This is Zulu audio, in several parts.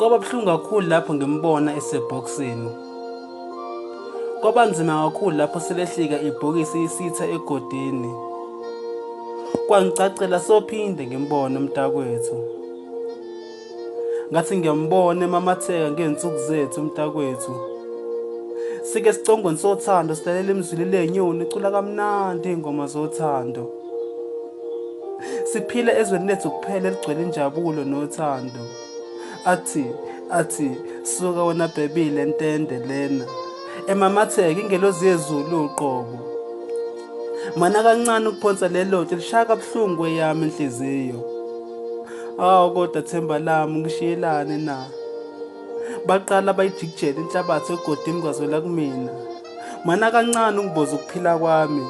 Kwaba buhlungu kakhulu lapho ngimbona esebhokisini. Kwaba nzima kakhulu lapho selehlika ibhokisi isitha egodini. Kwangicacela sophinde ngimbone umntakwethu. Ngathi ngiyambona emamatheka ngey'nsuku zethu umntakwethu. Sike esicongweni sothando silalela imizwili lenyoni icula kamnandi iy'ngoma zothando. Siphila ezweni lethu kuphela eligcwele injabulo nothando. Athi athi suka wena bhebile ntende lena. Emamatheka ingelozi yezulu uqobo. Mana kancane ukuphonsa lelo tshe lishaya kabuhlungu kweyami inhliziyo. Awu kodwa themba lami ngishiyelani na? Baqala bayijikijela inhlabathi egodini kwazwela kumina. Mana kancane ungiboza ukuphila kwami.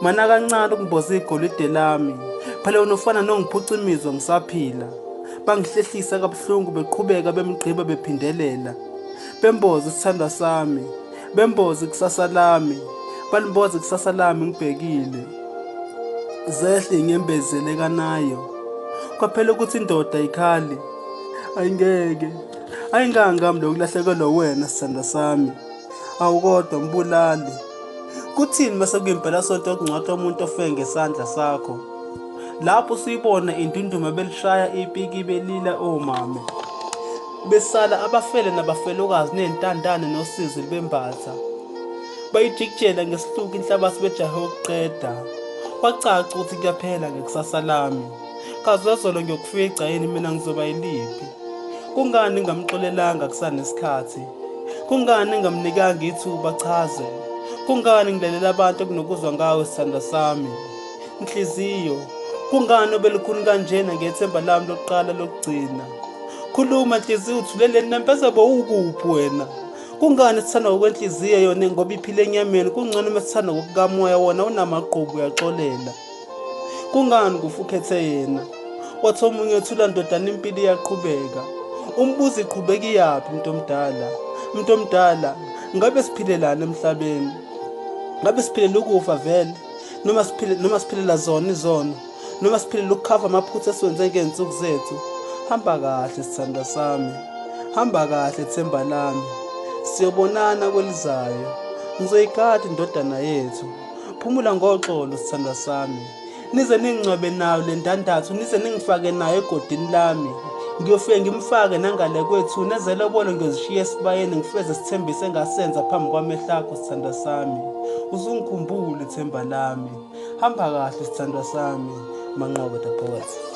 Mana kancane ukungiboza igolide lami. Phela wena ufana nongiphuca imizwa ngisaphila. Bangihlehlisa kabuhlungu beqhubeka bemgqiba bephindelela. Bemboza isithandwa sami. Bemboza ikusasa lami. Balimboza ikusasa lami ngibhekile. Zehle inyembezi elekanayo. Kwaphela ukuthi indoda ikhali. Ayingeke. Ayingangami lokulahlekelwa wena sithandwa sami. Awu kodwa mbulali. Kuthini mase kuyimpelasonto yokungcwatshwa umuntu ofe ngesandla sakho? Lapho usuyibona indunduma belishaya ipiki belila omame. Besala abafele nabafelokazi ney'ntandane nosizi lubembatha. Bayijikijela ngesihluku inhlabathi bejahe ukuqeda. Kwacaca ukuthi kuyaphela ngekusasa lami. Kazwezolo ngiyokufica yini mina ngizoba yiliphi? Kungani ngingamxolelanga kusanesikhathi? Kungani ngingamnikanga ithuba achaze? Kungani ngilalela abantu okunokuzwa ngawe sithandwa sami? Nhliziyo, kungani obelukhuni kanjena ngethemba lami lokuqala lokugcina? Khuluma nhliziyo uthuleleni nempeza bowukuphi wena? Kungani sithanda ngokwenhliziyo yona ngoba iphila enyameni kungcono uma sithanda ngokukamoya wona unamagqubu uyaxolela. Kungani kufa ukhethe yena? Wathi omunye ethula ndodana impilo iyaqhubeka. Umbuzo iqhubeka iyaphi mntu omdala? Mntu omdala, ngabe siphilelani emhlabeni? Ngabe siphilela ukufa vele? Noma siphile noma siphilela zona izono? Noma siphilela ukukhava amaphutha esiwenze ngey'nsuku zethu? Hamba kahle sithandwa sami. Hamba kahle themba lami. Siyobonana kwelizayo. Ngizoyigada indodana yethu. Phumula ngoxolo sithandwa sami. Nize ningcwabe nayo le ndandatho, nize ningifake nayo egodini lami. Ngiyofike ngimfake nangale kwethu nezelobolo ngiyozishiya esibayeni ngifeze isithembiso engasenza phambi kwamehlo akho sithandwa sami. Uzungikhumbule ithemba lami. Hamba kahle sithandwa sami. Manqoba the poet.